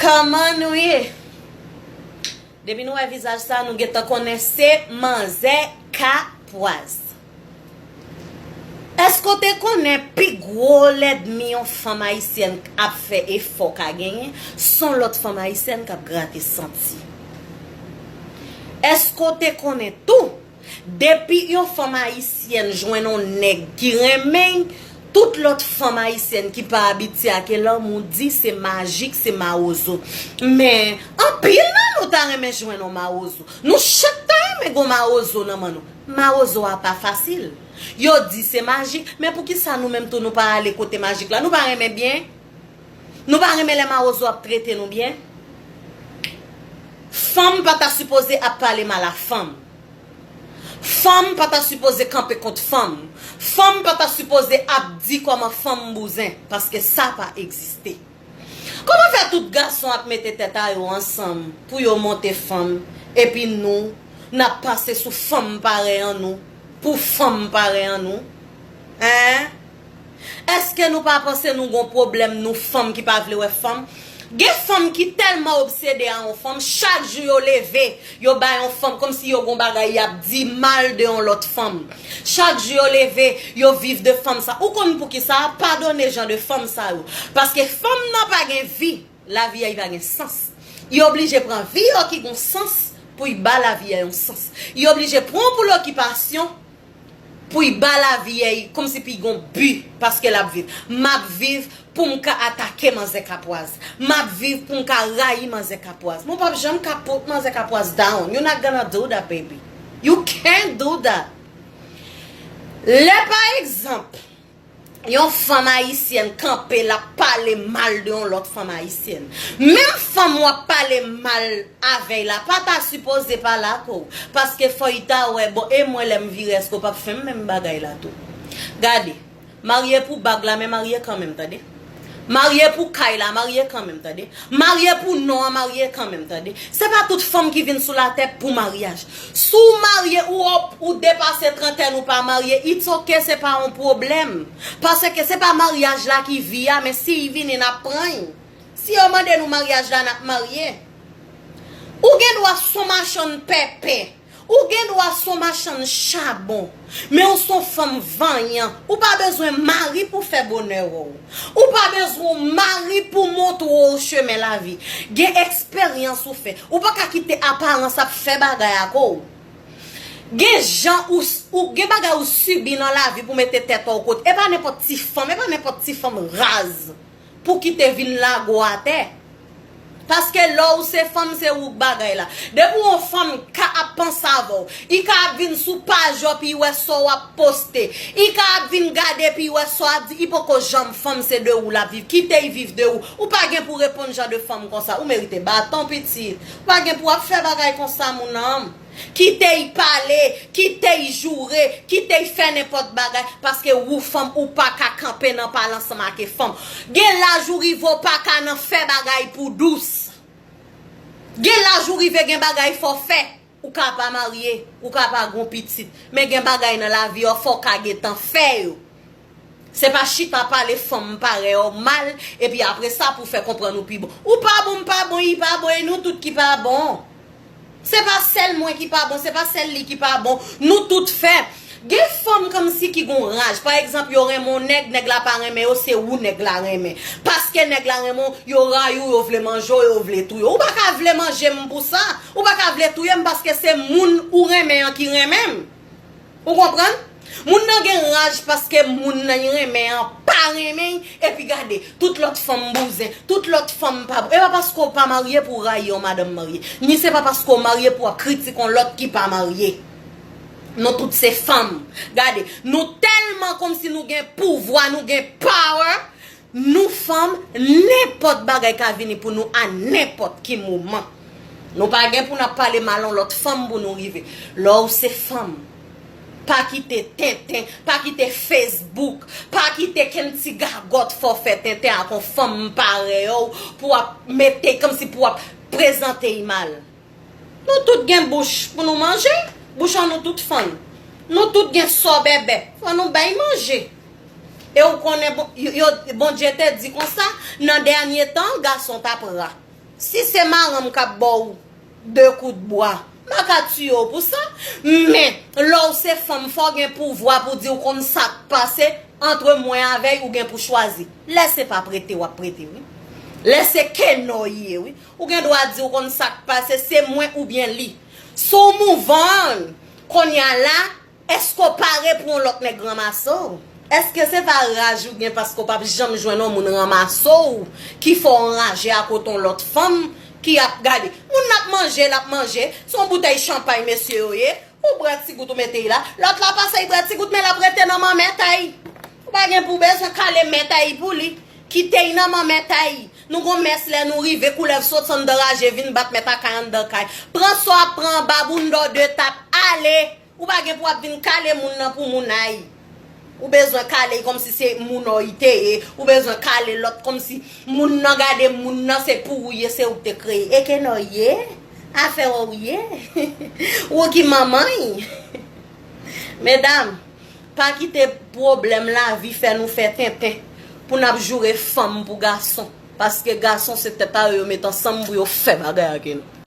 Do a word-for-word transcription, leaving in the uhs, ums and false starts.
Kòman nou ye? Depi nou wè vizaj sa, nou gentan konnen se manzè kapwaz. Èske w te konnen pi gwo lènmi yon fanm ayisyèn ap fè efò ka genyen, se yon lòt fanm ayisyèn k ap grate santi? Èske w te konnen tou, depi yon fanm ayisyèn jwenn yon nèg ki renmen l, tout lòt fanm ayisyèn ki pa abitye ak lanmou di se majik, se mawozo. Men, anpil nan nou ta renmen jwenn yon mawozo. Nou chak ta renmen gon mawozo nan men nou. Mawozo a pa fasil. Yo di se majik, men poukisa nou menm tou nou pa ale kote majik la? Nou pa renmen byen? Nou pa renmen lè mawozo ap trete nou byen? Fanm pa ta sipoze ap pale mal a fanm. Fanm pa ta sipoze kanpe kont fanm. Fanm pa ta sipoze ap di kòman fanm bouzen, paske sa pa egziste. Kòman fè tout gason ap mete tèt a yo ansanm pou yo monte fanm, epi nou, n ap pase sou fanm parèy an nou, pou fanm parèy an nou? Hein? Èske nou pa panse nou gon pwoblèm, nou fanm ki pa vle wè fanm? Gen fanm ki tèlman obsede a yon fanm, chak jou yo leve, yo bay yon fanm, kòmsi yo gon bagay y ap di mal de yon lòt fanm. Chak jou yo leve, yo viv de fanm sa. Ou konn poukisa? Padone jan de fanm sa yo. Paske fanm nan pa gen vi, lavi a y pa gen sans. Y oblije pran vi yo ki gon sans pou y ba lavi a yon sans. Y oblije pran pou lokipasyon pou y ba lavi a y kòmsi pou y gon bi, paske l ap viv. M ap viv pou m ka atake manzè kapwaz. M ap viv pou m ka rayi manzè kapwaz. Mwen p ap janm ka put manzè kapwaz down. You're not gonna do that, baby. You can't do that. Lè, pa egzanp, yon fanm ayisyèn kanpe, l ap pale mal de yon lòt fanm ayisyèn. Menm fanm w ap pale mal avè l la, pa ta sipoze pale ak ou. Paske fò y ta wè, bon, e mwen lè m vire, èske w p ap fè m menm bagay la tou? Gade, marye pou bag la, men marye kanmenm, tande. Marye pou kay la, marye kanmenm, tande. Marye pou non an, marye kanmenm, tande. Se pa tout fanm ki vin sou latè pou maryaj. Si w marye, ou, ou depase trantèn, ou pa marye, it's ok, se pa yon pwoblèm. Paske se pa maryaj la ki vi a, men si y vini, n ap pran y. Si yo mande nou maryaj la, n ap marye. Ou gen dwa s on machann pèpè. Ou gen dwa s on machann chabon, men ou s on fanm vanyan. Ou pa bezwen mari pou fè bonè w. Ou pa bezwen yon mari pou montre w chemen lavi. Gen eksperyans ou fè. Ou pa ka kite aparans ap fè bagay ak ou. Gen jan ou, ou gen bagay ou sibi nan lavi pou mete tèt ou kote. E pa nenpòt ti fanm, e pa nenpòt ti fanm raz pou kite vin lage w atè. Paske lè w se fanm, se ou k bagay la. Depi yon fanm ka ap panse avè w, li ka ap vin sou paj ou epi l wè sa w ap poste. Li ka ap vin gade epi l wè sa w ap di, li poko janm fanm, se de ou l ap viv. Kite l viv de ou. Ou pa gen pou reponn jan de fanm konsa. Ou merite baton, pitit. Ou pa gen pou ap fè bagay konsa, moun nan. Kite y pale, kite y joure, kite y fè nenpòt bagay, paske ou fanm, ou pa ka kanpe nan pale ansanm ak fanm. Gen laj ou rive, ou pa ka nan fè bagay pou dous. Gen laj ou rive, gen bagay fò fè. Ou ka pa marye, ou ka pa gon pitit, men gen bagay nan lavi a, fò w ka gentan fè yo. Se pa chita pale fanm parèy ou mal, epi apre sa pou fè konprann ou pi bon. Ou pa bon, m pa bon, li pa bon, e nou tout ki pa bon. Se pa sèl mwen ki pa bon, se pa sèl li ki pa bon. Nou tout fè. Gen fanm kòmsi ki gon raj. Pa egzanp, yo renmen yon nèg, nèg la pa renmen yo, se ou nèg la renmen. Paske nèg la renmen w, yo rayi w, yo vle manje w, yo vle touye w. Ou pa ka vle manje m pou sa. Ou pa ka vle touye m paske se moun ou renmen an ki renmen m. Ou konprann? Moun nan gen raj paske moun nan li renmen an pa renmen l, epi gade, tout lòt fanm bouzen, tout lòt fanm pa bon. E pa paske w pa marye pou w rayi yon madanm marye, ni se pa paske w marye pou w ap kritike yon lòt ki pa marye. Nou tout se fanm. Gade, nou tèlman kòmsi nou gen pouvwa, nou gen power. Nou fanm, nenpòt bagay ka vini pou nou a nenpòt ki moman. Nou pa gen pou n ap pale mal yon lòt fanm pou nou rive. Lè w se fanm, pa kite tenten, pa kite Facebook, pa kite kenn ti gagòt fè w fè tenten ak yon fanm parèy ou pou w ap mete kòmsi pou w ap prezante l mal. Nou tout gen bouch pou nou manje, bouch an nou tout fann. Nou tout gen sò bèbè, fò nou bay manje. E ou konnen, bon, yo, yo, Bondye te di konsa, nan dènye tan, gason t ap ra. Si se maranm k ap ba w de kout bwa, m pa ka tiye w pou sa. Men, lè w se fanm, fò w gen pouvwa pou di w konn sa k pase antre mwen avè y, ou gen pou chwazi. Lè se pa prete w ap prete, wi. Lè se kenò ye, wi. Ou gen dwa di w konn sa k pase, se mwen oubyen li. Si w move on, kounye a la, èske w pare pou yon lòt nèg ranmase w? Èske se pa raj ou gen paske w p ap janm jwenn yon moun ranmase w ki fè w anraje akote yon lòt fanm ki ap gade? Moun nan ap manje, l ap manje. Se yon boutèy chanpay mesye yo ye. Ou bwè ti gout, ou mete y la. Lòt la pase, y bwè ti gout, men l ap rete nan manmèt a y. Ou pa gen pou bezwen kale mèt a y pou li. Kite y nan manmèt a y. Nou gon mès lè nou rive, koulèv soti anndan raje, vin bat mèt a kay anndan kay. Pran sa w ap pran anba bounda w de tap, ale! Ou pa gen pou ap vin kale moun nan pou moun a y. Ou bezwen kale y kòmsi se moun an y te ye. Ou bezwen kale lòt kòmsi moun nan gade moun nan se pou ou ye, se ou k te kreye. E kenò ye? Afè w ye? Ou ki manman y? Medam, pa kite pwoblèm lavi fè nou fè tenten pou n ap joure fanm pou gason. Paske gason se tèt a yo yo met ansanm pou yo fè bagay ak nou.